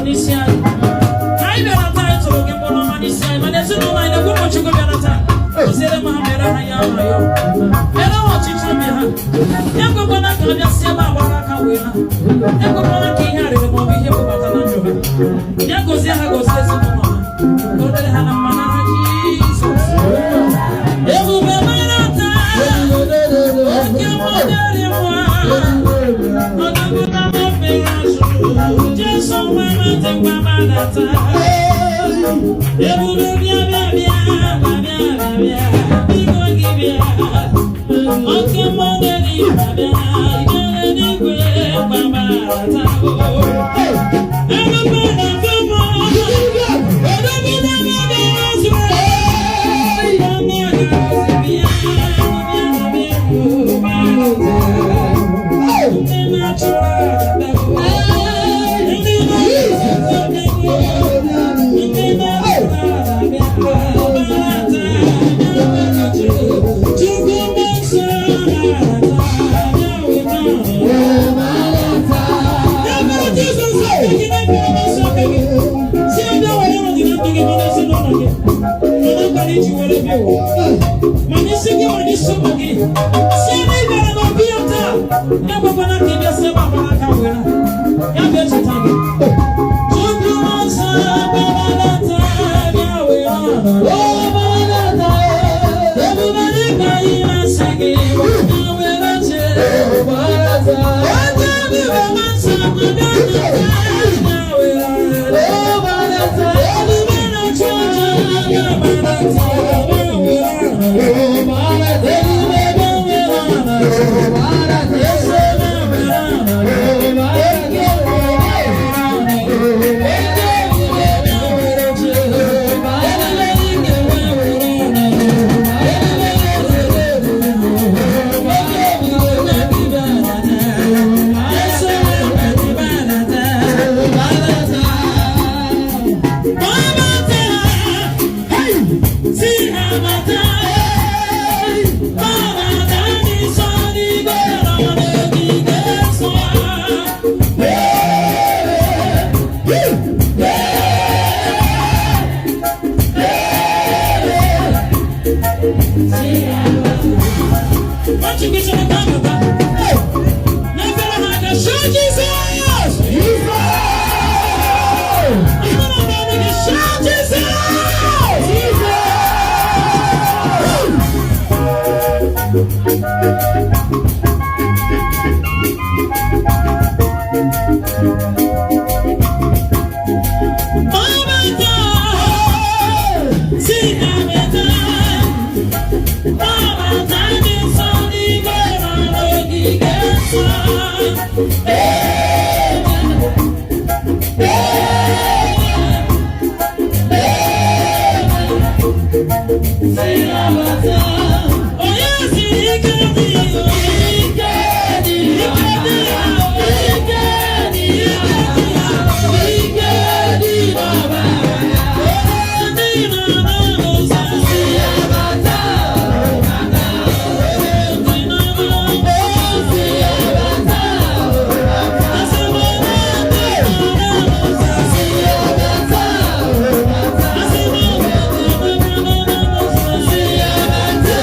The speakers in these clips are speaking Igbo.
N'isi anyị, anyị bịara taa, anyị tụrụ gị mkpụrụ ọma n'isi anyị, mana ezinụlọ anyị na-ekwu ụmụ Chukwu bịara taa, gọziere m ha, mere ha ya ama ya, mere ha ọchịchị obi ha. Ekwekwana ka ha bịa si ebe a gbara aka wee ha. Ekwekwana ka ihe arịrị maọbụ ihe bụbata na ndụ ha. Bịa gọzie ha, gọzie ezinụlọ ha, ka o dịrị ha na mma n'aha Jizọs. Ebube mara taa, oke mmụọ mma. Ọdụgụ na mmepe azụ, Jesu nwere dịkwa mmadụ. Ebube, bịa, bịa, bịa, bịa, bịa, bịa, biko gị bịa. Oke mmụọ dị bịa, ijele n'igwe gbabata. Ebube na mfemọ, ọdụgụ na mmepe azụ. Onye ga-esi bịa, bịa, bịa, bịa. Ndị na-achụ aja, ndị na-achụ ndị na-achụ aja, Chukwu nsọ na-ata, bịa weta. Ebere Jizọs aka gị na-ebere m nsọ aka gị. Si ebe were ọnọdụ na ndụ gị, mana ezinụlọ gị. Mana akwara iji were bịa ụwa. Mana isi gị, mana isi ụmụ gị. Si ebe ị bịara n'obi ya taa. Ekwekwana ka ị bịa si ebe agbara aka were. Ya bịa cheta gị. Chukwu nsọ gbabalata, bịa were ọnọdụ. Ebube dịka anyị na-asị gị, bịa were oche. Oke ebube nsọ bịa bịa were ọnọdụ. Ebube na-achụ aja, bịa gbalata, bịa were ọnọdụ. Ebube, bịa were ọnọdụ. Eze, bịa were ọnọdụ. Oke ebube, bịa were ọnọdụ. Oke ebube, bịa were oche. Ebube dike, bịa were ọnọdụ. Ebube eze ebube. Oke ebube, bịa bịa. Eze, bịa bịa. Babata, hey, si abata, babata n'isọ n'igwe nọ n'ogige nsọ. Hey, hey, si abata. Nwachukwu chọrọ ka abata. Nyefere ha aka, shout Jesus! Ịhụrụ m ọnụ gị, shout Jesus! Babata, si abata, babata dị nsọ n'igwe nọ n'ogige nsọ. Amen. Amen. Si abata. Onye siri ike dị, ike dị, ike dị, ike dị, ike dị n'ọbara. Ndị nọ n'ụzọ si abata. Ndị nọ n'ụzọ si abata. Asị m ndị nọ n'ụzọ si abata. Asị m ndị nọ n'ụzọ si abata.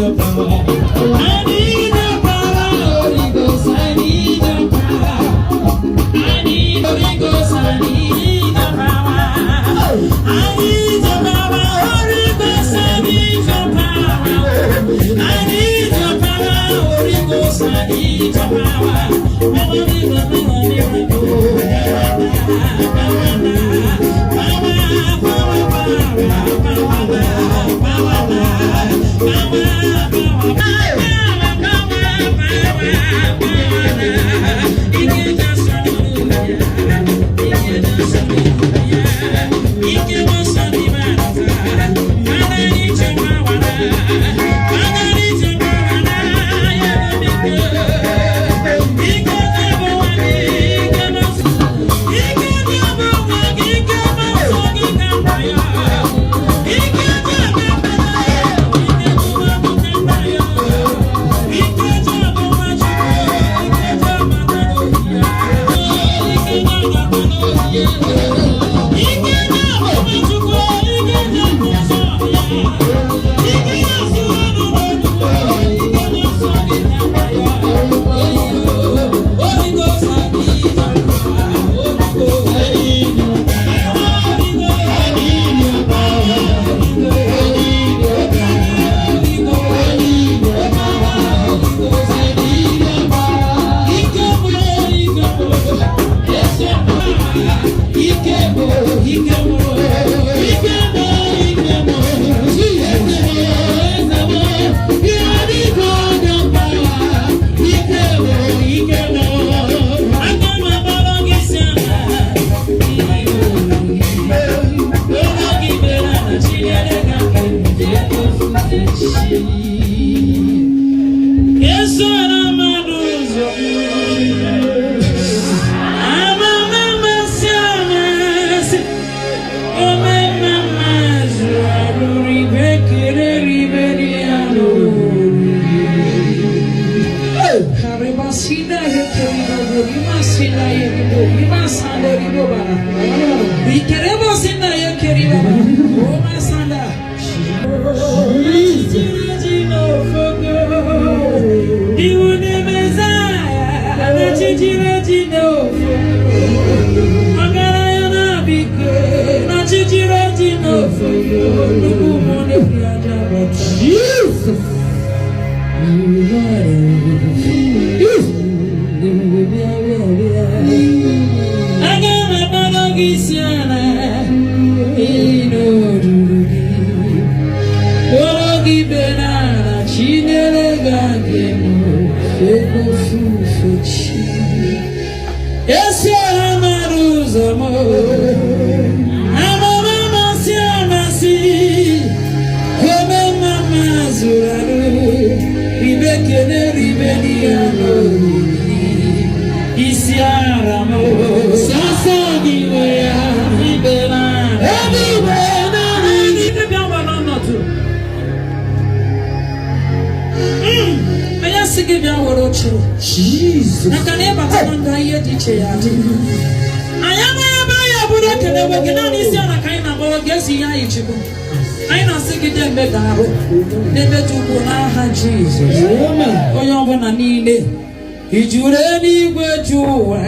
I need your power, Holy Ghost. I need your power. I need Holy Ghost, I need your power. I need your power, Holy Ghost, I need your power. I need your power, Holy Ghost, I need your power. Ike Jesus. Bịa, bịa, bịa. Aga m akpọrọ gị isi ala n'olulu gị, kpọrọ gị be n'ala chinyere gị aka elu, ofufe chi esi ọha mara ụzọ m, amama amasị amasị, ome mma mma zụrụ arụ, ribe kene, ribe n'ihe n'oriri isi ara m, sọsọ gị nwe ya, ibe n'ala ebe igwe naanị gị bịa gwa n'ọnọdụ. Anyị asị gị bịa were oche. Jesus. Maka na ịbata na ndụ anyị, ihe dị iche ya dị. Anyị amaghị ebe anyị abụrụ ekele nwe gị, naanị isi ala ka anyị na-agbawa gị ezi ihe anyị chịbụ. Anyị na-asị gị deme ga-arụ na-emetụ ugwu n'aha Jizọs. Amen. Onye ọbụla niile ijuru eluigwe ju ụwa.